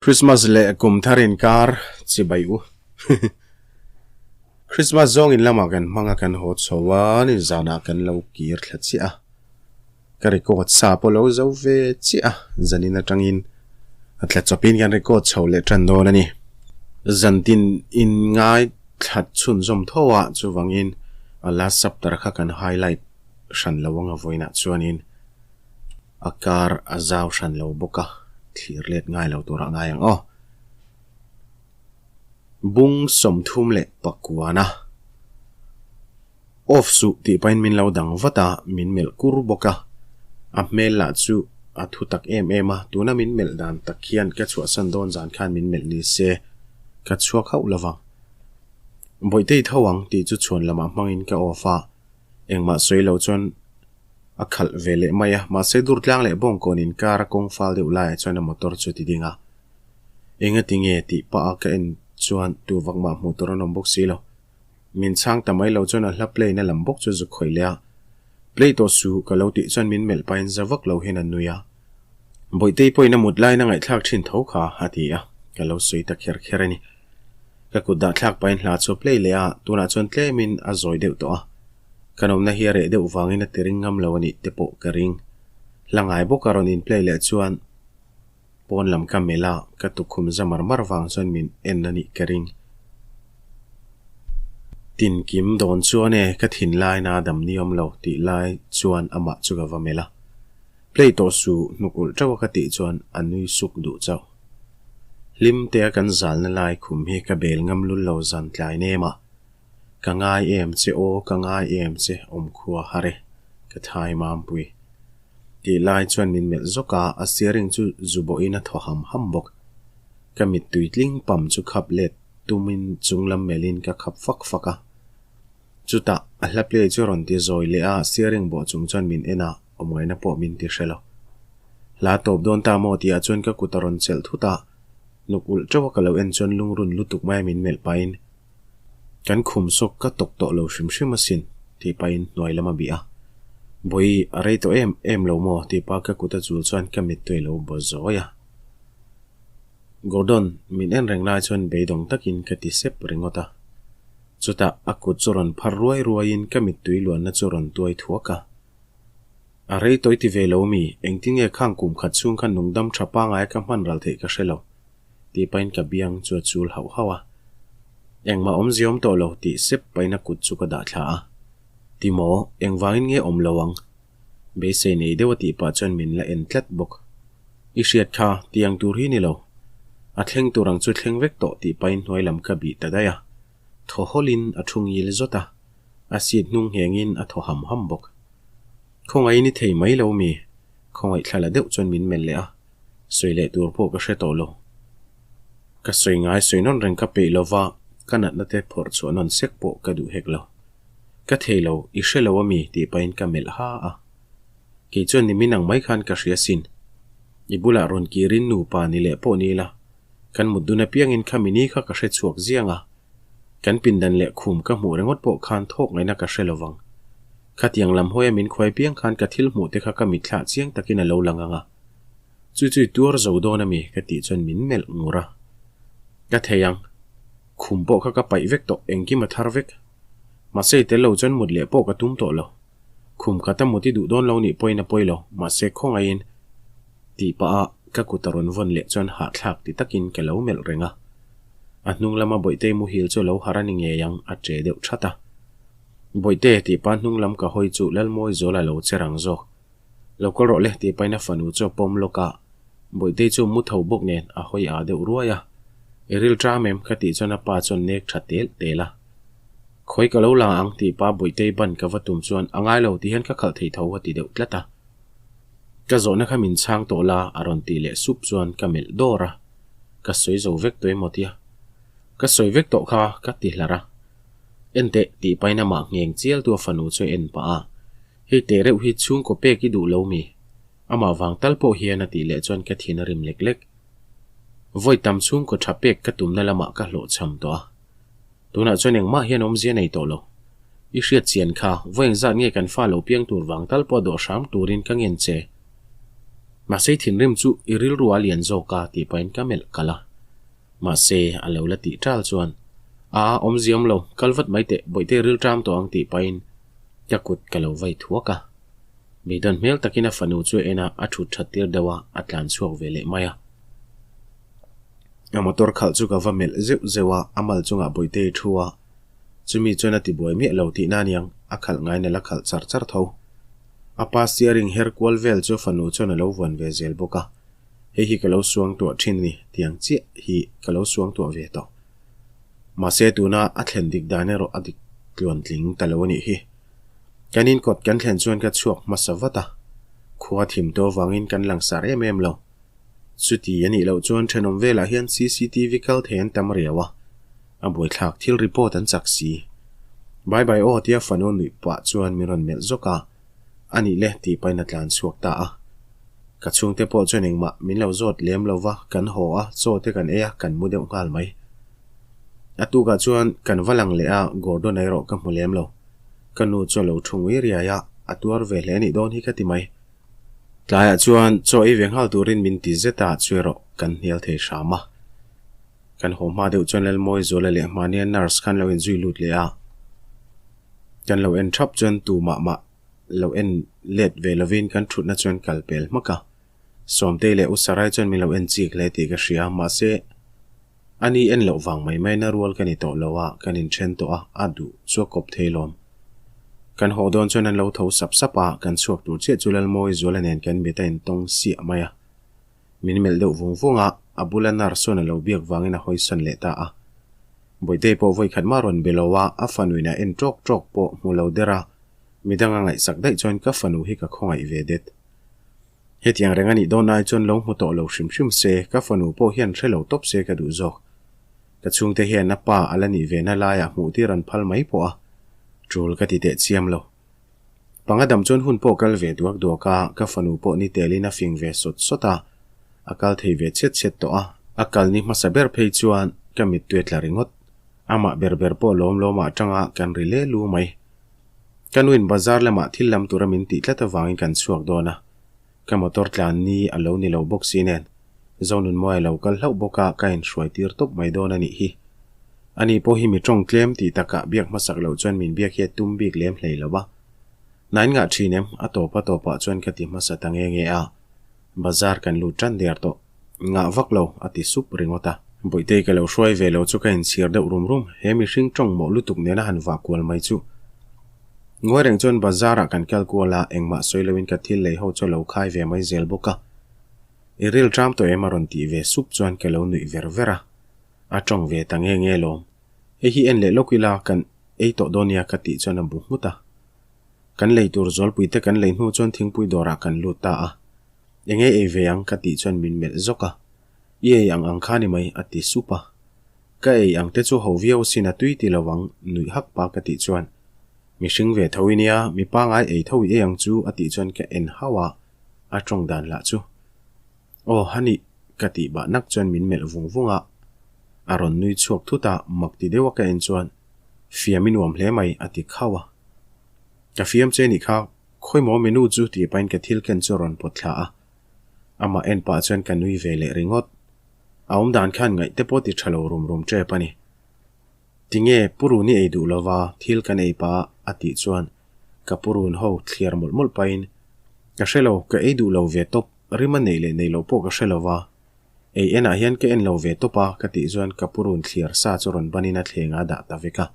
Christmas leh kum thar inkar chibai u. Christmas zawng in lamah kan hmang a kan haw chho a ni zanah kan lo kir thla chiah a. Ka record sa pawh lo zo ve chiah a zanin atangin a tla chawpin kan record chho leh tan dawn a ni. Zantin in ngai thla chhunzawm tho a chuvangin a last chapter kha kan highlight hran lo anga vawiinah chuanin A kar a zau hran lo bawk a, thlir let ngai lo tur a ngai ang aw. Bung 34 Off suh tih pahin min lo dang vat a, min melh kur bawk a. A hmel lah chu a thu tak em em a, tuna min melh dan tak hian ka chhuahsan dawn zan khan min melh ni se ka chhuak hauh lo vang. Bawihtei tho ang tih chu chhuan lamah hmangin ka off a, engmah sawi lo chuan A khalh ve leh mai a, mahse Durtlang leh Bawngkawn inkar a kawng fal deuh laiah chuan a motor chu ti ding a. Engati nge tih pah a ka en chuan tu vak mah hmuh tur an awm bawk si lo. Min chhang ta mai lo chuan a hla play na lam bawk chu zuk khawih leh a. Play tawh su ka lo tih chuan min melh pahin za vak lo hian a nui a. Bawihtei pawhin a mut laiin a ngaihthlak thin tho kha a ti a, ka lo sawi ta kher kher a ni. Ka kut dah thlak pahin hla chu a play leh a, tunah chuan tlemin a zawi deuh tawh a. Kan awmna hi a reh deuh vangin a ti ring ngam lo a nih te pawh ka ring. Hla ngai bawk a rawn in play leh chuan pawn lam ka melh a, ka tukhum za mar mar vang chuan min en a nih ka ring. Tinkim dawn chuan e ka thinlaina a dam ni awm lo tih lai chuan amah chu ka va melh a. Play tawh suh hnuk ulh teuh a ka tih chuan a nui suk duh chauh. Hlim te a kan zalna lai khum hi ka bel ngam lul lo zan tlai nem a. Ka ngai em che aw, ka ngai em che awmkhua har e, ka thai mampui. Tih lai chuan min melh zawk a, a steering chu zu bawhin a thaw ham ham bawk. Ka mittui tling pam chu khap let tumin chunglam melhin ka khap fak fak a. Chutah a hla play chu rawn ti zawi leh a, steering bawh chung chuan min en a, awmngaihna pawh min ti hre lo. Hla tawp dawn ta maw tihah chuan ka kut a rawn chelh thut a, nuk ulh teuh a ka lo en chuan lungrun lutuk maia min melh pahin Kan khum sawk ka tawk tawh lo hrim hrim asin, tih pahin hnuai lam a bih a. Bawi, a rei tawh em em lo maw? tih pa ka kut a chul chuan ka mittui lo baw zawi a. Gordon, min en reng lai chuan beidawng takin ka ti sep ringawt a. Chutah a kut chu rawn phar ruai ruaiin ka mittui luanna chu rawn tuai thuak a. A rei tawi ti ve lo mi, engtin nge khang kum khat chhung khan nungdam tha pangai ka hman ral theih ka hre lo. Tih pahin ka biang chu a chul hauh hauh a. Engmah awmzia awm tawh lo tih sep pahin a kut chu ka dah thla a. Ti maw, engvangin nge awm lo ang? Beisei nei deuh a tih pah chuan min la en tlat bawk. I hriat kha, tiang tur hi ni lo. A thleng tur ang chu thleng vek tawh tih pahin hnuai lam ka bih ta daih a. Thaw hawlhin a thu ngil zawt a, a seat hnung nghengin a thaw ham ham bawk. Khawngaih ni thei mai lo mi? Khawngaih thla la deuh chuan min melh leh a. Sawi leh tur pawh ka hre tawh lo. Ka sawi ngai sawi nawn reng ka peih lo va, ka natna te phawrh chhuah nawn sek pawh ka duh hek lo. Ka thei lo, i hre lo ami? tih pahin ka melh ha a. Kei chuan nimin ang mai khan ka hria sin. I bulah rawn kirin nupa ni leh pawh ni ila, kan mut dun apiangin kha mini kha ka hre chhuak ziang a. Kan pindan leh khum ka hmuh ringawt pawh khan thawk ngaihna ka hre lovang. Khatiang lam hawia min khuai piang khan ka thil hmuh te kha ka mitthlah chiang takin a lo lang ang a. Chu chu i tuar zo dawn ami? ka tih chuan min melh ngur a. Ka thei ang. Khum pawh kha ka paih vek tawh, engkim a thar vek. Mahse i tel lo chuan mut leh pawh ka tum tawh lo. Khum khat a mut i duh dawn lo nih pawhin a pawi lo, mahse khawngaihin tih pah a ka kut a rawn vawn leh chuan hahthlak ti takin ka lo melh reng a. A hnung lama Bawihtei muhil chu a lo harh a ni ngei ang, a che deuh that a. Bawihte tih pa hnung lam ka hawi chu Lalmawi zual a lo che rang zawk. Lo kal rawh le tih pahin a fanu chu a pawm lawk a, Bawihtei chu mu tho bawk nen a hawi ah deuh ruai a. I ril ṭam em? ka tih chuan a pa chuan nek ṭha tel tel a. Khawi ka lo la ang tih pa Bawihtei ban ka va tum chuan a ngai lo tih hian ka khalh thei tho a ti deuh tlat a. Ka zawhna kha min chhang tawh la a rawn tih leh sup chuan ka melh dawr a. Ka sawi zo vek tawh emaw tia. Ka sawi vek tawh kha ka ti hlar a. Enteh tih pahin amah ngheng chial tu a fanu chu a en pah a. Hei teh reuh hi chhungkaw pek i duh lo mi? Amah vang tal pawh hian a tih leh chuan ka thin a rim lek lek. Vawi tam chhungkaw tha pek ka tumna lamah ka hlawhchham tawh a. Tunah chuan engmah hian awmzia nei tawh lo. I hriat chian kha, vawi engzat nge kan fa lo piang tur vang tal pawh dawh hram turin ka ngen che. Mahse i thinrim chu i rilru a lian zawk a tih pahin ka melh kalh a. Mahse a lo la tih ṭal chuan, A awmziam lo, kal vat mai teh, bawihte rilṭam tawh ang tih pahin ka kut ka lo vai thuak a. Beidawn hmel takin a fanu chu a en a, a ṭhut ṭhat tir deuh a, a tlan chhuak ve leh mai a. A motor khalh chu ka va melh zeuh zeuh a, a mal chungah bawihte i ṭhu a, chumi chuan a tibuai miah lo tihna aniang, a khalh ngain a la khalh char char tho. A pa steering her kual vel chu fanu chuan a lo vuan ve zel bawk a, hei hi ka lo suang tuah thin a ni, tiang chiah hi ka lo suang tuah ve tawh. Mahse tuna a thlen dik dan erawh a dik tluan tling ta lo a nih hi. Kan inkawt kan thlen chuan ka chhuak hmasa vat a, khua thim tawh avangin kan langsar em em lo. Chuti a nih loh chuan thenawm velah hian cctv kal thei an tam riau a, a buaithlak thil report an chak si. Bye bye aw tia fanu nuih pah chuan min rawn melh zawk a, a nih le tih pahin a tlan chhuak ta a. Ka chhungte pawh chuan engmah min lo zawt lem lo va, kan haw a, chaw te kan ei a, kan mu deuh nghal mai. A tukah chuan kan va lang leh a, Gordon-a erawh ka hmu lem lo. Ka nu chu a lo thu ngui riai a, a tuar ve hle anih dawn hi ka ti mai. Tlaiah chuan chaw ei ve nghal turin min ti zet a, chu erawh kan hnial thei hram a. Kan haw hma deuh chuan Lalmawi Zuala leh Hmania nurse khan lo inzui lut leh a. Kan lo en thap chuan tu mah mah lo en let ve lovin kan thutna chuan kal pel hmak a. Sawmtei leh U Sarai chuan min lo en chik hle tih ka hria, mahse A ni en loh vang mai mai na rual ka ni tawh lo a, kan inthen tawh a, a duh chu a kawp thei lawm. Kan haw dawn chuan an lo tho sap sap a, kan chhuak tur chiah chu Lalmawi Zuala nen kan mit a intawng siah mai a. Min melh deuh vung vung a, a bula nurse chuan a lo biak vangin a hawisawn leh ta a. Bawihtei pawh vawikhat mah rawn be lo a, a fanuin a en ṭawk ṭawk pawh hmu lo der a, midang a ngaihsak daih chuan ka fanu hi ka khawngaih ve det. Hetiang reng a nih dawn ai chuan lo hmu tawh lo hrim hrim se, ka fanu pawh hian hre lo tawp se ka duh zawk. Ka chhungte hian a pa a la nih ve na laiah hmuh tir an phal mai pawh a, tul ka ti teh chiam lo. Panga dam chuan hun pawh kal ve duak duak a, ka fanu pawh ni telin a fing ve sawt sawt a, a kal thei ve chhiat chhiat tawh a. A kal ni hmasa ber phei chuan ka mittui a tla ringawt. Amah ber ber pawh lawm lawmah atanga kan ri le lu mai. Ka nuin bazar lamah thil lam tura min tih tlat avangin kan chhuak dawn a, ka motor tlan ni a lo ni lo bawk si nen, Zonunmawi a lo kal hlauh bawk a, ka inhruai tir tawp mai dawn a nih hi. Ani pawh hi mi tawng tlem tih takah biak hmasak loh chuan min biak hi a tum bik lem hlei lo a. Nain ngah thin em? A tawp a tawpah chuan ka ti hmasa ta nge nge a, bazar kan lut tan der tawh. Ngah vak lo, a ti sup ringawt a. Bawihtei ka lo hruai ve lo chu ka inchhir deuh rum rum, he mihring tawng mawh lutuk nena han vah kual mai chu. Ngawi reng chuan bazar ah kan kal kual a, engmah sawi loin ka thil lei ho chu a lo khai ve mai zel bawk a. I ril ṭam tawh em a rawn tih ve sup chuan ka lo nuih ver ver a. A tawng ve ta nge nge lawm. Hei hi en leh lawk ila kan ei tawh dawn nia ka tih chuan a bu nghut a. Kan lei tur zawlpui te kan lei hnu chuan thingpui dawrah kan lut ta a. Enge ei ve ang ka tih chuan min melh zawk a, I ei ang ang kha ni mai a ti sup a. Ka ei ang te chu ho viau sin a tui ti lo ang nuih hak pa ka tih chuan Mihring ve tho i nia, mi pangai ei tho i ei ang chu a tih chuan ka en hauh a, a tawng dan lah chu Aw hani ka tih bah nak chuan min melh vung vung a, a rawn nui chhuak thut a, mak ti deuh a ka en chuan Fiam i nuam hle mai a ti khauh a. Ka fiam che nih kha Khawimaw menu chu tih pahin ka thil ken chu a rawn pawt thla a, amah en pah chuan ka nui ve leh ringawt. A awm dan khan ngaih te pawh ti tha lo rum rum tep a ni. Tinge purun i ei duh lova thil kan ei pah a tih chuan ka purun ho thliar mawlh mawlh pahin Ka hre lo, ka ei duh lo ve tawp, rim a neih leh neih loh pawh ka hre lova, Ei enah hian ka en lo ve tawp a, ka tih chuan ka purun thliar sa chu rawn banin a thleng a dah ta vek a.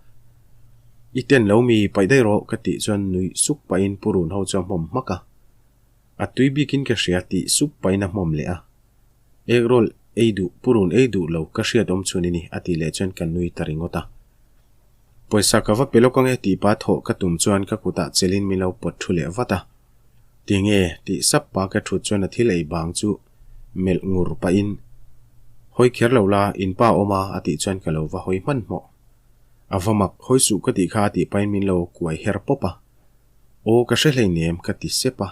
I ten lo mi, paih daih rawh, ka tih chuan nuih suk pahin purun ho chu a hmawm hmak a. A tui bikin ka hria tih sup pahin a hmawm leh a. Ek roll ei duh, purun ei duh lo, ka hriat awm chhun i ni, a tih leh chuan ka nui ta ringawt a. Pawisa ka va pe lawk ange tih pa thawh ka tum chuan ka kutah chelin min lo pawt thu leh vat a. Tinge? tih sap pa ka thut chuan a thil ei bang chu melh ngur pahin, Hawi kher lo la, in pa awm a, a tih chuan ka lo va hawi hmanhmawh. A va mak, hawi suh ka tih kha a tih pahin min lo kuai her pawp a. Aw ka hre hleinem ka ti sep a.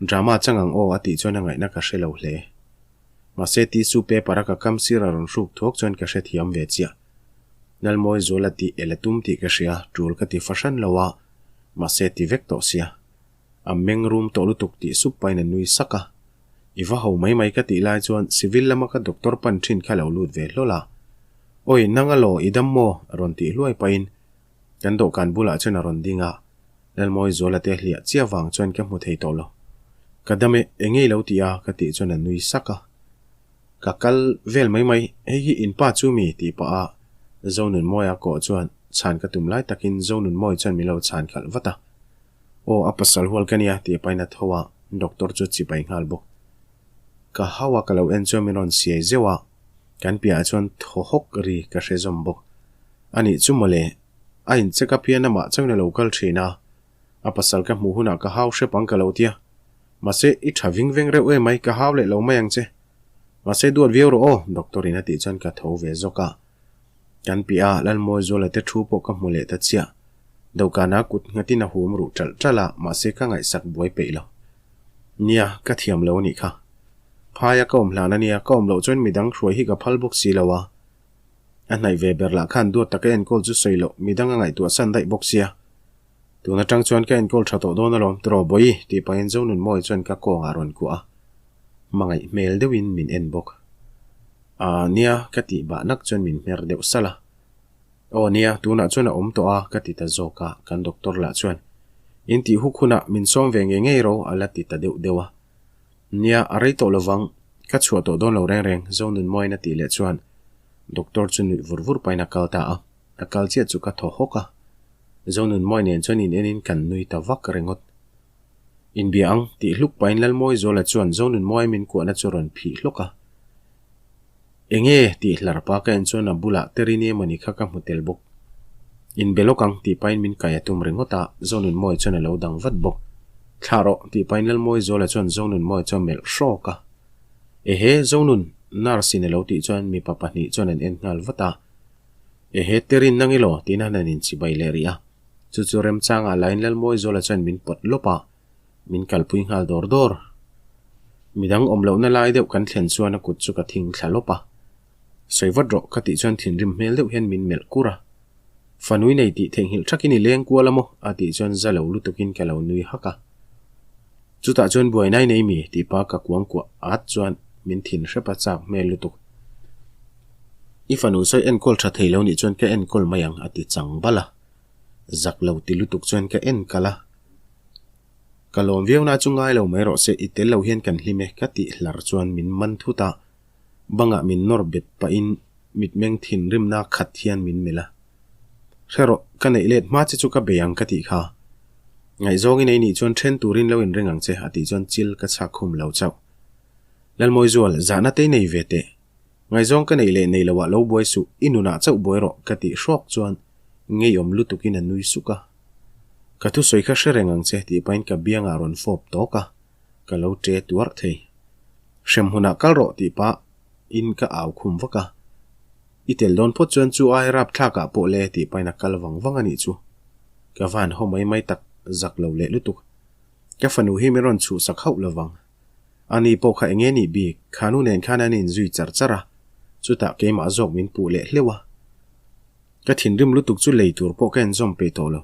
Drama chang ang aw a tih chuan a ngaihna ka hre lo hle. Mahse tissue paper a ka kam sir a rawn hruk thuak chuan ka hrethiam ve chiah. Nalmawi zual a tih el a tum tih ka hria, tul ka ti fahran lo a, mahse ti vek tawh sia. A meng rum tawh lutuk tih sup pahin a nui sak a. I va ho mai mai ka tih lai chuan civil lama ka doctor pan thin kha lo lut ve hlawl a. Awi, nang a law, i dam maw? rawn tih hluai pahin kan dawhkan bulah chuan a rawn ding a. Lalmawizuala te hliah chiah vang chuan ka hmu thei tawh lo. Ka dam e, eng nge i lo ti a? ka tih chuan a nui sak a. Ka kal vel mai mai, hei hi in pa chu mi? tih pah a Zonunmawia kawh chuan chhan ka tum lai takin Zonunmawi chuan min lo chhan khalh vat a. Aw, a pasal hual ka nia tih pahin a tho a, doctor chu chibai nghal bawk. Ka hau a ka lo en chuan min rawn siai zeuh a, kan piahah chuan thaw hawk ri ka hre zawm bawk. Anih chu mawle, a in check up hian amah chauhin a lo kal thin a, a pasal ka hmuh hunah ka hau hrep ang ka lo tia. Mahse, i tha ving veng reuh emai, ka hau leh lo mai ang che. Mahse, duat viau rawh aw, doctor in a tih chuan ka tho ve zawk a. Kan piah a, Lalmawizuala te thu pawh ka hmu leh ta chiah. Dawhkana kut nghatin a hum ruh ṭalh ṭalh a, mahse ka ngaihsak buai peih lo. Nia, ka thiam lo a nih kha. Phaia ka awm hlan a nia, ka awm loh chuan midang hruai hi ka phal bawk si lo a. A hnaih ve ber lah khan duat taka enkawl chu sawi loh, midang a ngaihtuah san daih bawk sia. Tun atang chuan ka enkawl tha tawh dawn alawm, tiraw Bawihi? tih pahin Zonunmawi chuan ka kawngah a rawn kuah a, hmangaih hmel deuhin min en bawk. Aa nia, ka tih bah nak chuan min hmer deuh salh a. Aw nia, tunah chuan a awm tawh a, ka ti ta zawk a, kan doctor lah chuan in tih huk hunah min sawm ve ngei ngei ro a la ti ta deuh deuh a. Nia, a rei tawh lovang, ka chhuah tawh dawn lo reng reng, Zonunmawiin a tih leh chuan doctor chu nuih vur vur pahin a kal ta a. A kal chiah chu ka thaw hawk a, Zonunmawi nen chuan in enin kan nui ta vak ringawt. Inbia ang, tih hluk pahin Lalmawizuala chuan Zonunmawi min kuahna chu rawn phih hlawk a. Enge? tih hlar pa ka en chuan a bulah Terini emawni kha ka hmu tel bawk. Inbe lawk ang, tih pahin min kai a tum ringawt a, Zonunmawi chuan a lo dang vat bawk. Thlah rawh, tih pahin Lalmawizuala chuan Zonunmawi chu a melh hrawk a. Ehe, Zonun, nurse in a lo tih chuan mipa pahnih chuan an en nghal vat a. Ehe, Terin nang elaw? tiin a han inchibai leh rih a. Chu chu remchangah lain Lalmawizuala chuan min pawt lawp a, min kalpui nghal dawr dawr. Midang awm lohna lai deuh kan thlen chuan a kut chu ka thing thla lawp a. Sawi vat rawh ka tih chuan thinrim hmel deuh hian min melh kur a. Fanui nei tih theihnghilh thakin i leng kual a maw? a tih chuan za lo lutukin ka lo nui hak a. Chutah chuan buaina i nei mi? tih pa ka kuang kuah at chuan min thin hrep a chak hmel lutuk. I fanu sawi enkawl tha thei lo nih chuan ka enkawl mai ang a ti chang bal a. Zak lo ti lutuk chuan ka en kal a. Ka lawm viau na chu ngai lo mai rawh se i tel lo hian kan hlim e ka tih hlar chuan min man thut a. Bangah min nawr bet pahin mitmeng thinrimna khat hian min melh a. Hre rawh, ka neih let hma che chu ka bei ang ka tih kha. Ngaihzawng i nei nih chuan then turin lo inring ang che a tih chuan chil ka chhak khum lo chauh. Lalmawizual, zahna te i nei ve teh. Ngaihzawng ka neih leh nei loah lo buai suh, i nunah chauh buai rawh ka tih hrawk chuan ngeiawm lutukin a nui suk a. Ka thusawi kha hre reng ang che tih pahin ka biangah rawn fawp tawk a, ka lo ṭe tuarh thei. Hrem hunah kal rawh tih pah in ka au khum vak a. I tel dawn phawt chuan chu ai rapthlakah pawh le tih pahin a kal vang vang a nih chu. Ka van haw mai mai tak zak lo leh lutuk. Ka fanu hi min rawn chhuhsak hauh lovang. Ani pawh kha enge nih bik, khanu nen khan an inzui char char a, chutah keimah zawk min puh leh hleuh a. Ka thinrim lutuk chu lei tur pawh ka enzawm peih tawh lo.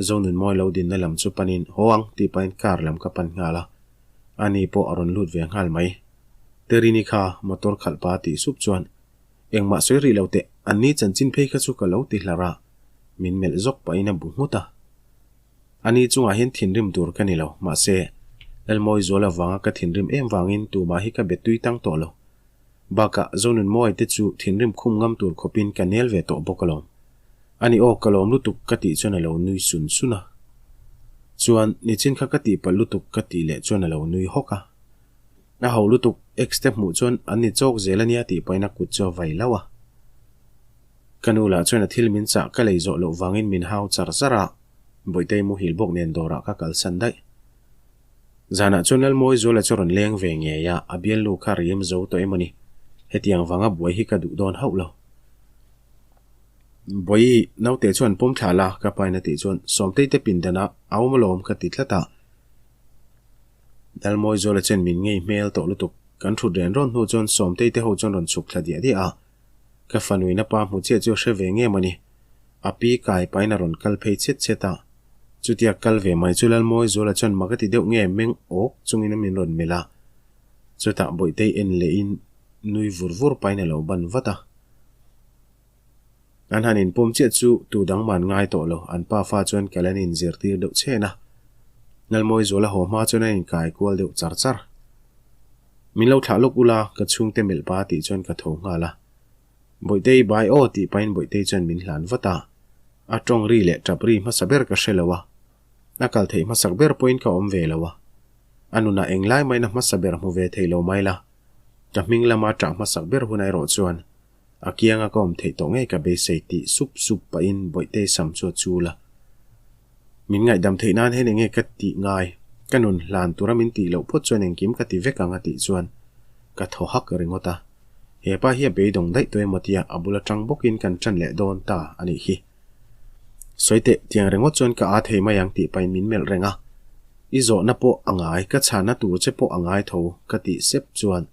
Zonunmawi lo dinna lam chu panin haw ang tih pahin car lam ka pan nghal a, ani pawh a rawn lut ve nghal mai. Terini kha motor khalh pa tih sup chuan engmah sawi rih lo teh, anni chanchin phei kha chu ka lo ti hlar a, min melh zawk pahin a bu nghut a. Ani chungah hian thinrim tur ka ni lo, mahse, Lalmawizual avanga ka thinrim em vangin tumah hi ka be tui tang tawh lo. Bakah, Zonunmawi te chu thinrim khum ngam tur khawpin ka nel ve tawh bawk alawm. Ani aw, ka lawm lutuk ka tih chuan a lo nui sun sun a. Chuan, nichin kha ka tihpalh lutuk ka tih leh chuan a lo nui hawk a. A ho lutuk, ex te hmuh chuan an ni chawk zel ania tih pahin a kut chu a vai hlauh a. Ka nu lah chuan a thil min chah ka lei zawh loh vangin min hau char char a, Bawihtei muhil bawk nen dawrah ka kalsan daih. Zanah chuan Lalmawizuala chu rawn leng ve ngei a, a bialnu kha riem zo tawh em a ni. Hetiang vanga buai hi ka duh dawn hauh lo. Bawihi, naute chuan pawm thlah la, ka pain a tih chuan Sawmtei te pindanah a awm alawm ka ti tlat a. Lalmawizuala chuan min ngei hmel tawh lutuk. Kan thut ren rawn hnu chuan Sawmtei te ho chuan rawn chhuk thla diah diah a. Ka fanuina pa hmu chiah chu a hre ve nge mawni? A pi kai pain a rawn kal phei chhet chhet a. Chutia kal ve mai chu Lalmawizuala chuan mak a ti deuh nge meng awk chungin min rawn melh a. Chutah Bawihtei en lehin nui vur vur pahin a lo ban vat a. An han inpawm chiah chu tu dang man ngai tawh lo, an pa fa chuan kal an inzirtir deuh chhen a. Nalmawi zuala haw hma chuan an inkai kual deuh char char. Min lo thlah lawk ula, ka chhungte melh pa tih chuan ka tho nghal a. Bawihtei bai aw tih pahin Bawihtei chuan min hlan vat a. A tawng ri leh tap ri hmasa ber ka hre lo a. A kal theih hmasak ber pawhin ka awm ve lo a. A nunah englai maina hmasa ber hmu ve thei lo mai la. Ka hming lama tah hmasak ber hun erawh chuan A kianga ka awm theih tawh ngei ka beisei tih sup sup pahin Bawihtei sam chu a chul a. Min ngaihdam theih nan hian enge ka tih ngai? Ka nun hlan tura min tih loh phawt chuan engkim ka ti vek ang a tih chuan ka thaw hak ringawt a. He pa hi a beidawng daih tawh emaw tia a bul atang bawkin kan ṭan leh dawn ta a nih hi. Sawi teh, tiang ringawt chuan ka aa thei mai ang tih pahin min melh reng a. I zawhna pawh a ngai, ka chhanna tur che pawh a ngai tho ka tih sep chuan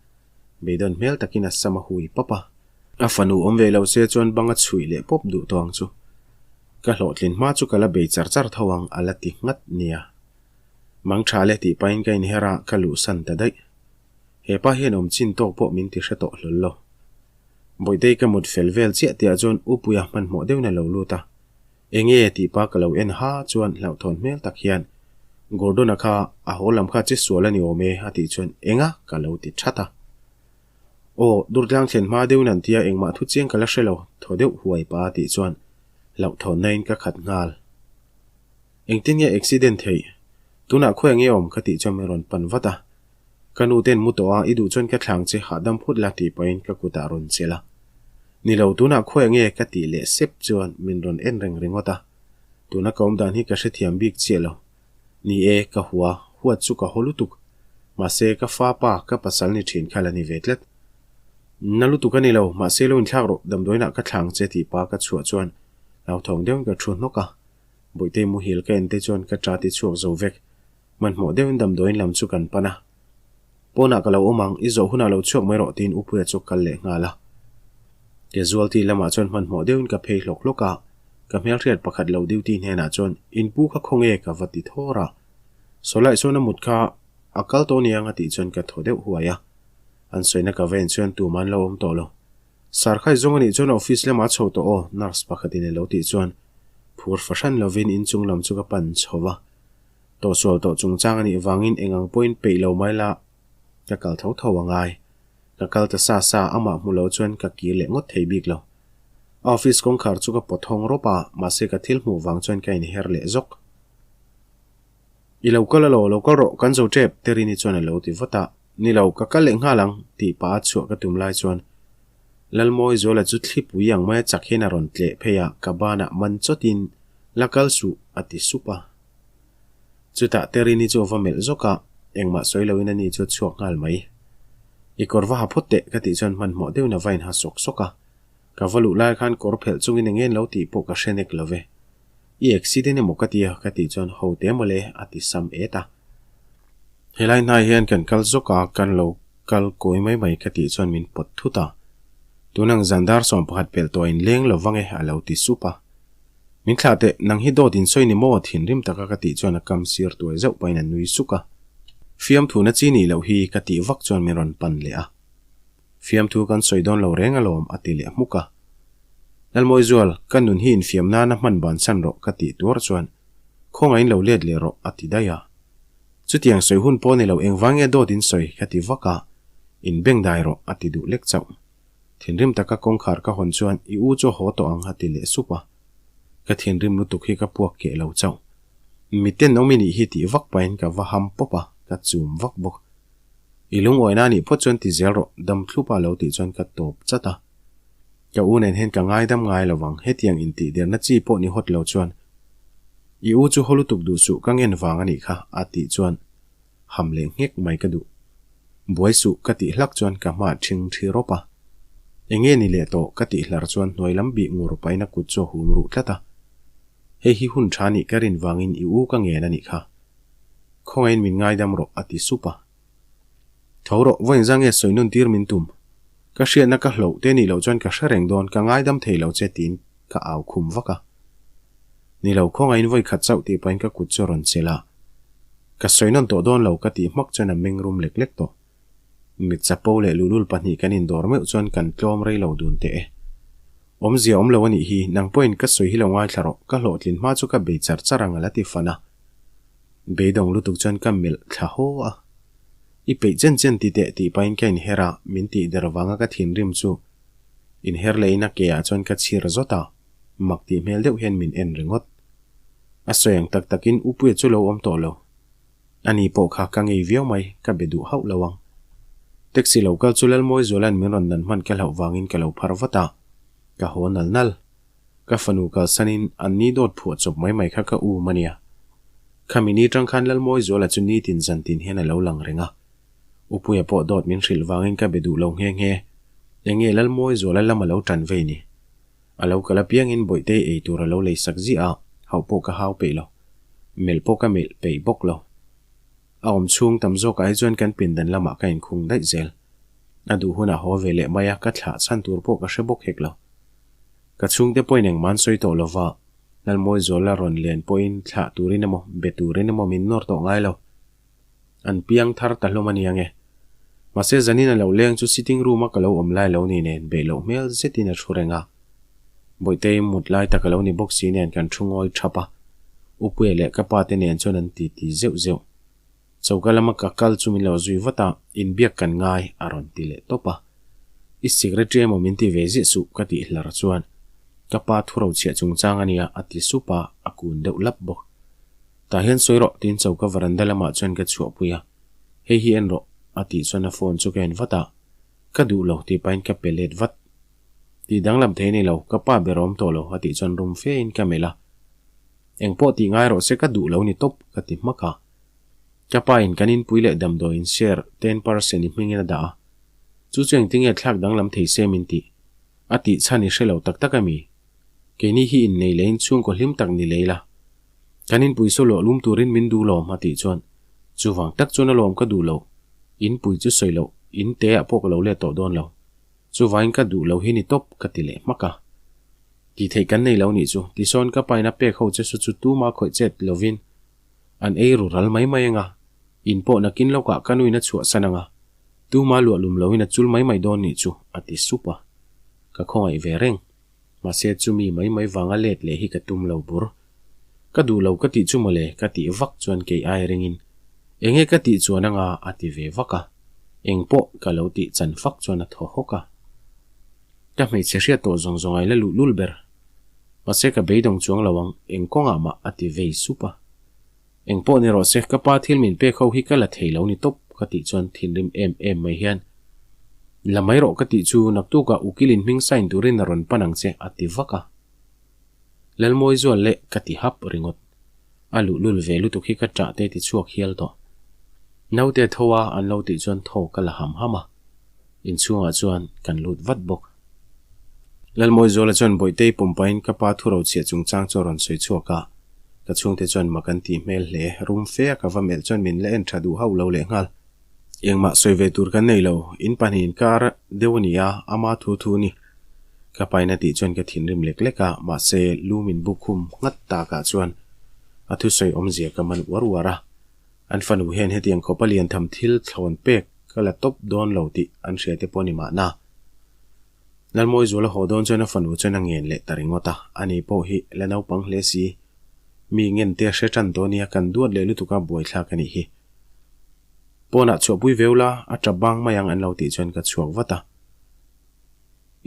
Beidawn hmel takin a sam a hui pap a. A fanu awm ve lo se chuan bang a chhuih leh pawp duh tawh ang chu. Ka hlawhtlin hma chu ka la bei char char tho ang a la ti nghat nia. Mang tha le tih pahin ka inher a, ka luhsan ta daih. He pa hian awm chin tawk pawh min ti hre tawh hlawl lo. Bawihtei ka mut fel vel chiah tihah chuan Upuia hmanhmawh deuhin a lo lut a. Enge tih pa ka lo en ha chuan hlauhthawn hmel tak hian Gordon-a kha a haw lam kha che sual a ni awm e a tih chuan enga ka lo ti that a. Aw, Durtlang thlen hma deuhin an tia engmah thu chiang ka la hre lo, thaw deuh huai pa a tih chuan hlauhthawnna in ka khat nghal. Engtin nge accident theih? Tunah khawi enge awm ka tih chuan min rawn pan vat a. Ka nu ten mu tawh a, i duh chuan ka thlang che hahdam phut la tih pahin ka kutah rawn chelh a. Ni lo, tunah khawi enge ka tih leh sep chuan min rawn en reng ringawt a. Tuna ka awm dan hi ka hrethiam bik chiah lo. Ni e, ka hua, huat chu ka haw lutuk. Mahse, ka fa pa, ka pasal ni thin kha la ni ve tlat. Na lutuk a ni lo, mahse lo inthlak rawh, damdawiinah ka thlang che tih pa ka chhuah chuan hlauthawng deuhin ka thu hnawk a. Bawihtei muhil ka en te chuan ka ta ti chhuak zo vek. Hmanhmawh deuhin damdawiin lam chu kan pan a. Pawnah ka lo awm ang, i zawh hunah lo chhuak mai rawh tiin Upuia chu kal leh nghal a. Casualty lamah chuan hmanhmawh deuhin ka phei hlawk hlawk a, ka hmelhriat pakhat lo duty hnenah chuan in pu kha khawnge ka va ti thawr a. Sawlai sawn a mut kha a kal tawh niang a tih chuan ka thaw deuh huai a. An sawina ka va en chuan tumah an lo awm tawh lo. Sarkhai zawng a nih chuan office lamah a chho tawh aw, nurse pakhatin a lo tih chuan phur fahran lovin inchung lam chu ka pan chho va. Tawhsual tawh chungchang a nih vangin eng ang pawhin peih lo mai la, ka kal tho tho a ngai. Ka kal ta sa sa, amah hmu lo chuan ka kir leh ngawt thei bik lo. A office kawngkhar chu ka pawt hawng rawp a, mahse ka thil hmuh vang chuan ka inher leh zawk. I lo kal alaw, lo kal rawh, kan zo tep, Terini chuan a lo ti vat a. Ni lo, ka kal leh nghal ang, tih pah a chhuah ka tum lai chuan Lalmawi Zuala chu thlipui ang maia chak hian a rawn tleh phei a, ka banah man chawtin, La kal suh, a ti sup a. Chutah Terini chu a va melh zawk a, engmah sawi loin ani chu a chhuak nghal mai. I kawr va ha phawt teh ka tih chuan hmanhmawh deuhin a va inha sawk sawk a. Ka va luh lai khan kawr phelh chungin eng ngen lo tih pawh ka hre nek lo ve. I accident emaw ka tia ka tih chuan ho te mawle a ti sam et a. Helai hnai hian kan kal zawk a, kan lo kal kawi mai mai ka tih chuan min pawt thut a. Tunang zan dar 11 pelh tawh a inleng lo vang e a lo ti sup a. Min thlah teh, nang hi dawt in sawi ni maw? Thinrim taka ka tih chuan a kam sir tuai zauh pahin a nui suk a. Fiamthu na chi nih loh hi ka tih vak chuan min rawn pan leh a. Fiamthu kan sawi dawn lo reng alawm a ti leh hmuk a. Lalmawizual, ka nun hi infiam nana hman bansan rawh ka tih tuar chuan khawngaih in lo let leh rawh a ti daih a. Chutiang sawi hun pawh ni lo engvang nge dawt in sawi ka ti vak a, in bengdai rawh a ti duh lek chauh. Thinrim taka kawngkhar ka hawn chuan i u chu a haw tawh ang a ti leh sup a. Ka thinrim lutuk hi ka puak keh lo chauh. Miten awm i nih hi tih vak pahin ka va ham pawp a, ka chum vak bawk. I lungawina a nih phawt chuan ti zel rawh, dam thlup a lo tih chuan ka tawp chat a. Ka u nen hian ka ngaidam ngai lo vang, hetiang intihderna chi pawh ni hawt lo chuan i u chu haw lutuk duh suh ka ngen vang a nih kha a tih chuan ham leh nghek mai ka duh. Buai suh ka tih hlak chuan ka hma ṭhing ṭhi rawp a. Enge ni leh tawh ka tih hlar chuan hnuai lam bih ngur pahin a kut chu a hum ruh tlat a. Hei hi hun ṭha nih ka rin vangin i u ka ngen a nih kha. Khawngaihin min ngaidam rawh a ti sup a. Tho rawh, vawiin zang nge sawi nun tir min tum. Ka hriatna ka hloh te nih loh chuan ka hre reng dawn, ka ngaidam thei lo che tiin ka au khum vak a. Ni lo, khawngaihin vawi khat chauh tih pahin ka kut chu a rawn chelh a. Ka sawi nawn tawh dawn lo ka tih hmak chuan a meng rum lek lek tawh. Mit chapo leh luhlul pahnih kan indawr meuh chuan kan tlawm rei lo dun teh e. Awmzia awm lo a nih hi, nang pawhin ka sawi hi lo ngaithla rawh, ka hlawhtlin hma chu ka bei char char ang a la ti fan a. Beidawng lutuk chuan ka melh thla haw a. I peih chen chen ti teh tih pahin ka inher a, min tih der vanga ka thinrim chu inher lehin a ke ah chuan ka chhir zawt a, mak tih hmel deuh hian min en ringawt. A sawi ang tak takin Upuia chu lo awm tawh lo. Ani pawh kha ka ngei viau mai, ka be duh hauh lo ang. Taxi lo kal chu Lalmawizuala'n min rawn nan hman ka hlauh vangin ka lo phar vat a, ka haw nal nal. Ka fanu kalsanin an ni dawt phuah chawp mai mai kha ka um a nia. Khami ni tang khan Lalmawizuala chu nitin zantin hian a lo lang reng a. Upuia pawh dawt min hrilh vangin ka be duh lo nghe nghe. Enge Lalmawizuala lam a lo tan vei ni? A lo kal apiangin Bawihtei ei tur a lo lei sak ziah a, hauh pawh ka hau peih lo. Melh pawh ka melh peih bawk lo. A awm chhung tam zawkah hi chuan kan pindan lamah ka inkhung daih zel. A duh hunah haw ve leh mai a, ka thlah chhan tur pawh ka hre bawk hek lo. Ka chhungte pawhin engmah an sawi tawh lo va, Lalmawizuala rawn len pawhin thlah turin emaw, be turin emaw min nawr tawh ngai lo. An piang thar ta hlawm a nia nge. Mahse zanin a lo leng chu sitting room a ka lo awm lai lo ni nen beih loh hmel zetin a thu reng a. Bawihtei mut lai tak a lo ni bawk si nen kan thu ngawi thap a. Upuia leh ka pa te nen chuan an ti ti zeuh zeuh. Choka lama ka kal chu min lo zui vat a, inbiak kan ngai a rawn ti leh tawp a. I secretary emaw min ti ve ziah suh ka tih hlar chuan ka pa thu rochhiah chungchang a nia a ti sup a, a kun deuh lap bawk. Tah hian sawi rawh tiin choka veranda lamah chuan ka chhuahpui a, hei hi en rawh a tih chuan a phone chu ka en vat a, ka duh lo tih pahin ka pe let vat. Tih danglam thei a ni lo, ka pa ber a awm tawh lo a tih chuan rum fe in ka melh a, eng pawh tih ngai rawh se ka duh lo ni tawp ka ti hmak a. Ka pa in kan inpui leh damdawiin share 10% i hmingin a dah a, chu chu engtinge thlak danglam thei se min tih? A tih chhan i hre lo tak tak a mi? Keini hi innei leh in chhungkaw hlim tak ni lei la. Kan inpui saw luah lum turin min duh lawm a tih chuan chuvang tak chuan a lawm ka duh lo, inpui chu sawi loh, in te ah pawh ka lo let tawh dawn lo. Chuvangin ka duh lo hi ni tawp ka ti leh hmak a. Tih theih kan nei lo nih chu, tisawn ka pain a pek ho che su chu tuma khawih chet lovin an ei ru ral mai mai anga, in pawh nakin lawkah ka nuin a chhuahsan anga, tuma luah lum loin a chul mai mai dawn nih chu a ti sup a. Ka khawngaih ve reng. Mahse chumi mai mai vanga let leh hi ka tum lo bur. Ka duh lo ka tih chu mawle ka tih vak chuan kei ai ringin enge ka tih chuan anga a ti ve vak a, eng pawh ka lo tih chan fak chuan a thaw hawk a. Ka hmeichhe hriat tawh zawng zawng ai la luh lul ber. Mahse ka beidawng chuang lo ang eng kawngah mah a ti vei sup a. Eng pawh ni rawh se ka pa thil min pek ho hi ka la thei lo ni tawp ka tih chuan thinrim em em mai hian La mai rawh ka tih chu naktukah ukilin hming sign turin a rawn pan ang che a ti vak a. Lalmawi zual leh ka ti hap ringawt. A luhlul ve lutuk hi ka ṭah te ti chhuak hial tawh. Naute tho a an lo tih chuan thaw ka la ham ham a. Inchhungah chuan kan lut vat bawk. Lalmawi zuala chuan Bawihtei pumpain ka pa thu rochhiah chungchang chu a rawn sawi chhuak a. Ka chhungte chuan mak an tih hmel hle. Rum fe a ka va melh chuan min la en ṭha duh hauh lo lehnghal. Engmah sawi ve tur kan nei lo, in pahnih inkar deuh a ni a, ama thu thu a ni. Ka paina tih chuan ka thinrim lek lek a, mahse lu min buk khum nghat takah chuan a thusawi awmzia ka man uar uar a. An fanu hian hetiang khawpa lian tham thil thlawn pek ka la tawp dawn lo tih an hria te pawh a ni mahna. Lalmawizuala haw dawn chuan a fanu chuan a ngen leh ta ringawt a, ani pawh hi la naupang hle si. Mi ngen te a hre tan tawh a nia, kan duat leh lutuk a buaithlak a nih hi. Pawnah chhuahpui veu la, a tap bang mai ang an lo tih chuan ka chhuak vat a.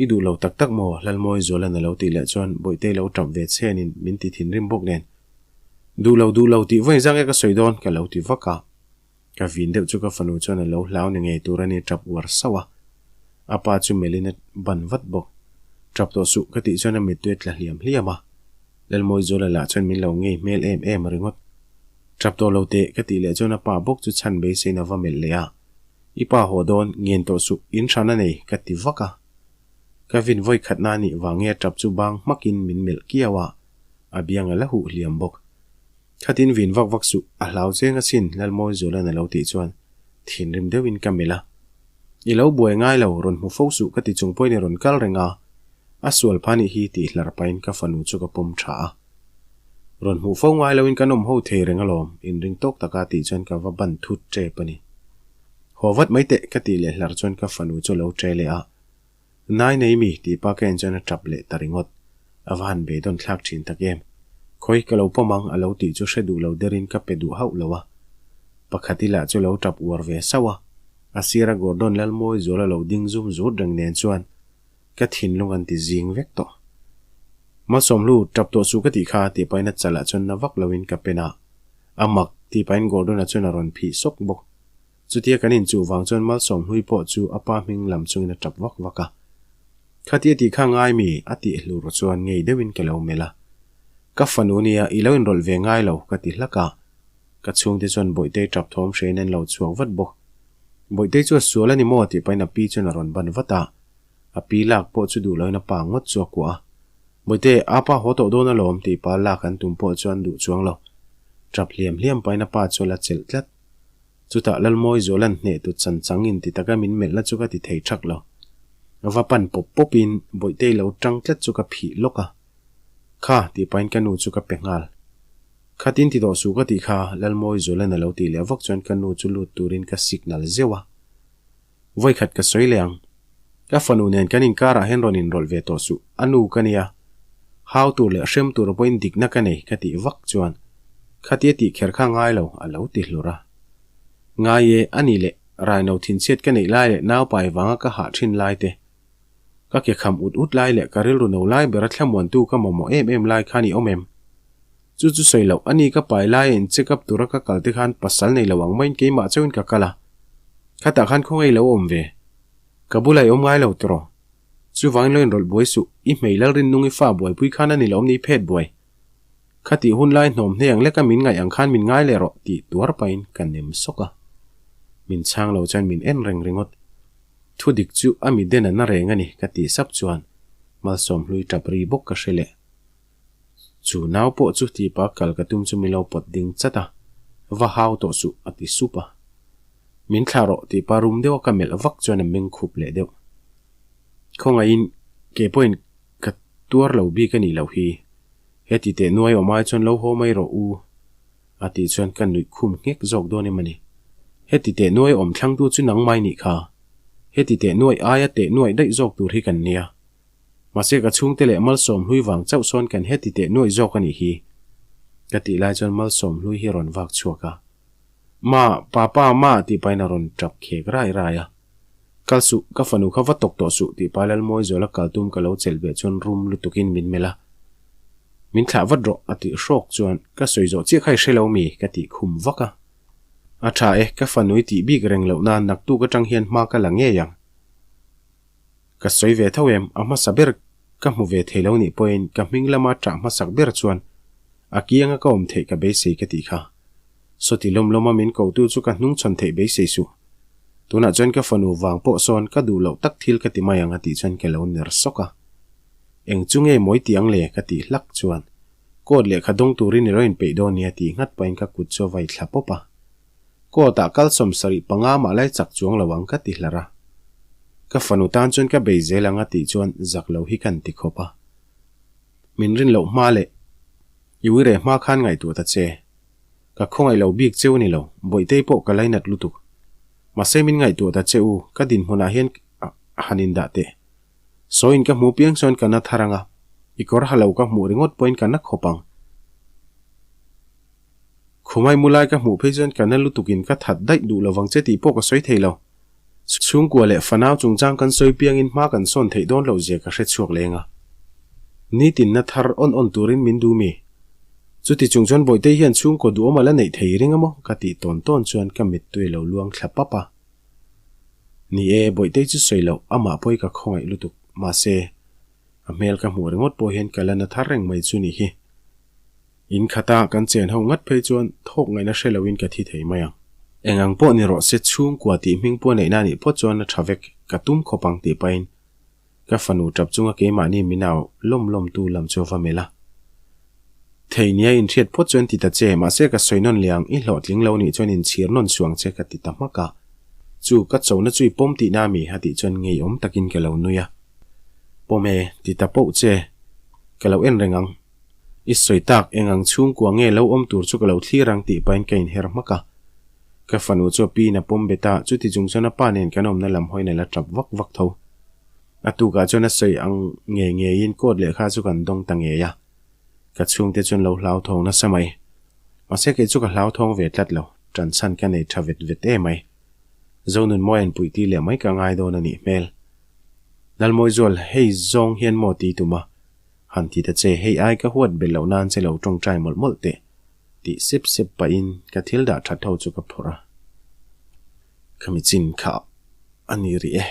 I duh lo tak tak maw? Lalmawizuala'n a lo tih leh chuan Bawihtei lo tap ve chenin min ti thinrim bawk nen. Duh lo, duh lo tih vawi zang e ka sawi dawn ka lo ti vak a. Ka vin deuh chu ka fanu chuan a lo hlau ni ngei tur a ni tap uar sauh a. A pa chu melhin a ban vat bawk. Tap tawh suh ka tih chuan a mittui a tla hliam hliam a. Lalmawizuala lah chuan min lo ngei hmel em em ringawt. Tap tawh lo teh ka tih leh chuan a pa bawk chu chhan beisein a va melh leh a. I pa haw dawn, ngen tawh suh, in hran a nei ka ti vak a. Ka vin vawi khatna a nih vang nge tap chu bang hmakin min melh kiau a, a biang a la huh hliam bawk. Khatin vin vak vak suh, a hlau cheng asin Lalmawizuala'n a lo tih chuan thinrim deuhin ka melh a. I lo buai ngai lo, rawn hmu fo suh ka ti chung pawhin i rawn kal reng a, a sual pha nih hi tih hlar pahin ka fanu chu ka pawm tha a. Rawn hmuh fo ngai loin kan awm ho thei reng alawm, inring tawk taka tih chuan ka va ban thut tep a ni. Haw vat mai teh ka tih leh hlar chuan ka fanu chu a lo ṭe leh a. Nai nei mi tih pa ka en chuan a ṭap leh ta ringawt. A va han beidawn thlak ṭhin tak em. Khawi ka lo pawm ang a lo tih chu hre duh lo derin ka pe duh hauh lo a. Pakhati lah chu lo ṭap uar ve sauh a. A sira Gordon Lalmawi zual a lo ding zum zut reng nen chuan ka thinlung an ti zing vek tawh. Malsawmhlu, ṭap tawh suh ka tih kha tih pahin a chalah chuan na vak loin ka pen a. A mak tih pahin Gordon-a chuan a rawn phih sawk bawk. Chutia kan inchuh vang chuan Malsawmhlui pawh chu a pa hming lam chungin a ṭap vak vak a. Khatia tih kha ngai mi? a tih hlur chuan ngei deuhin ka lo melh a. Ka fanu nia, i lo inrawlh ve ngai lo, ka ti hlak a. Ka chhungte chuan Bawihtei ṭap thawm hrein an lo chhuak vat bawk. Bawihtei chu a sual a ni maw? tih pahin a pi chuan a rawn ban vat a. A pi lak pawh chu duh loin a pa ngawt chu a kuah a. Bawihte, a pa haw tawh dawn alawm tih pa lak an tum pawh chuan duh chuang lo. Ṭap hliam hliam pahin a pa chu a la chelh tlat. Chutah Lalmawi Zuala'n hneh tut chan chang in ti taka min melhna chu ka ti thei ṭhak lo. Va pan pawp pawp in Bawihtei lo ṭang tlat chu ka phih lawk a. Kha, tih pahin ka nu chu ka pe nghal. Khatin ti tawh suh ka tih kha, Lalmawi Zuala'n a lo tih leh vak chuan ka nu chu lut turin ka signal zeuh a. Vawikhat ka sawi leh ang. Ka fanu nen kan inkarah hian rawn inrawlh ve tawh suh, a nu ka nia. Hau tur leh hrem tur pawhin dikna ka nei ka tih vak chuan khatia tih kher kha ngai lo a lo ti hlur a. Ngai e, a ni leh, raino thinchhiat ka neih lai leh naupai vanga ka hah thin lai te, ka ke kham ut ut lai leh ka rilru no lai bera thlamuantu ka mamawh em em lai khan i awm em? Chu chu sawi loh, ani ka pai laia in check up tura ka kal te khan pasal nei lo ang maiin keimah chauhin ka kal a. Khatah khan khawngaih lo awm ve. Ka bulah i awm ngai lo tawh. Chuvangin lo inrawlh buai suh, i hmei Lalrinnung i fa buaipui khan a ni lo awm ni phet buai. Khatih hun lai hnawm hne ang leka min ngaih ang khan min ngai leh rawh tih tuar pahin ka nem sawk a. Min chhang lo chuan min en reng ringawt. Thu dik chu a mi den a na reng a ni ka tih sap chuan Malsawmhlui tap ri bawk ka hre leh. Chu nau pawh chu tipa kal ka tum chu min lo pawt ding chat a, va hau tawh suh a ti sup a. Min thlah rawh tipa rum deuh a ka melh vak chuan a meng khup leh deuh. Khawngaihin ke pawhin ka tuar lo bik a nih loh hi, he ti teh nuai awm ai chuan lo haw mai rawh u a tih chuan ka nuih khum nghek zawk dawn em a ni. Heti teh nuai awm thlangtu chu nangmai nih kha, heti teh nuai aia teh nuaih daih zawk tur hi kan nia. Mahse ka chhungte leh Malsawmhlui vang chauh sawn kan heti teh nuaih zawk a nih hi. Ka tih lai chuan Malsawmhlui hi a rawn vak chhuak a. Ma, papa, ma tih pahin a rawn tap khek rai rai a. Kal suh, ka fanu kha va tawk tawh suh tih pa Lalmawizuala kal tum ka lo chelh ve chuan rum lutukin min melh a. Min thlah vat rawh a tih hrawk chuan ka sawi zawh chiah kha i hre lo mi ka tih khum vak a. A tha e, ka fanu i tih bik reng loh nan naktuk atang hian hma ka la ngei ang. Ka sawi ve tho em, a hmasa ber ka hmu ve thei lo nih pawhin ka hming lama ṭah hmasak ber chuan a kianga ka awm theih ka beisei ka tih kha. Sawti lawm lawma min kotu chu ka hnungchhawn theih beisei suh. Tunah chuan ka fanu vang pawh sawn ka duh loh tak thil ka ti mai ang a tih chuan ka lo ner sawk a. Eng chu nge mawi ti ang le ka tih hlak chuan coat lehkha dawng turin i lo inpeih dawn nia tih nghat pahin ka kut chu a vai thla pawp a. Court ah kal 75 mah lai chak chuang lo ang ka ti hlar a. Ka fanu tan chuan ka bei zel ang a tih chuan zak lo hi kan ti khawp a. Min rin loh hma leh i uire hma khan ngaihtuah ta che. Ka khawngaih lo bik cheu ni lo, Bawihtei pawh ka lainat lutuk. Mahse min ngaihtuah ta che u, ka dinhmunah hian han indah teh. Sawiin ka hmuh piang chuan ka na thar ang a, i kawr ha lo ka hmuh ringawt pawhin ka na khawp ang. Khumai mu lai ka hmuh phei chuan ka na lutukin ka that daih duh lovang che tih pawh ka sawi thei lo. Chhungkua leh fanau chungchang kan sawi piangin hma kan sawn theih dawn loh zia ka hre chhuak leng a. Nitinna thar awn awn turin min duh mi? Chuti chung chuan Bawihtei hian chhungkaw duhawm a la neih thei ring a maw? ka tih tawn tawn chuan ka mittui a lo luang thla pap a. Ni e, Bawihtei chu sawi loh, amah pawhi ka khawngaih lutuk. Mahse, a hmel ka hmuh ringawt pawh hian ka la na thar reng mai chu ni hi. In khata kan chen ho ngat phei chuan thawk ngaihna hre loin ka thi thei mai ang. Eng ang pawh ni rawh se chhungkua tih hming pawh neihna anih phawt chuan a tha vek ka tum khawp ang tih pahin ka fanu tap chunga keimahni min au lawm lawm tu lam chu a va melh a. Thei nia inhriat phawt chuan ti ta che mahse ka sawi nawn leh ang i hlawhtling lo nih chuan inchhir nawn suang che ka ti ta hmak a. Chu ka chona chu i pawm tihna ami a tih chuan ngeiawm takin ka lo nui a. Pawm e ti ta poh che ka lo en reng ang. I sawi tak, eng ang chhungkua nge lo awm tur chu ka lo thlir ang tih pahin ka inher hmak a. Ka fanu chu a piin a pawm bet a, chuti chung chuan a pa nen kan awmna lam hawiin a la tap vak vak tho. A tukah chuan a sawi ang ngei ngeiin court lehkha chu kan dawng ta ngei a. Ka chhungte chuan lo hlauthawng nasa mai. Mahse kei chu ka hlauthawng ve tlat lo, ṭan chhan ka nei ṭha vet vet em mai. Zonunmawi an puih ti leh mai ka ngai dawn a nih hmel. Lalmawizual, hei zawng hian maw ti tum a? Han ti ta che, hei ai ka huat belh loh nan che lo ṭawngṭai mawlh mawlh teh, tih sep sep pahin ka thil dah ṭhat ho chu ka phawrh a. Khami chin kha a ni rih e.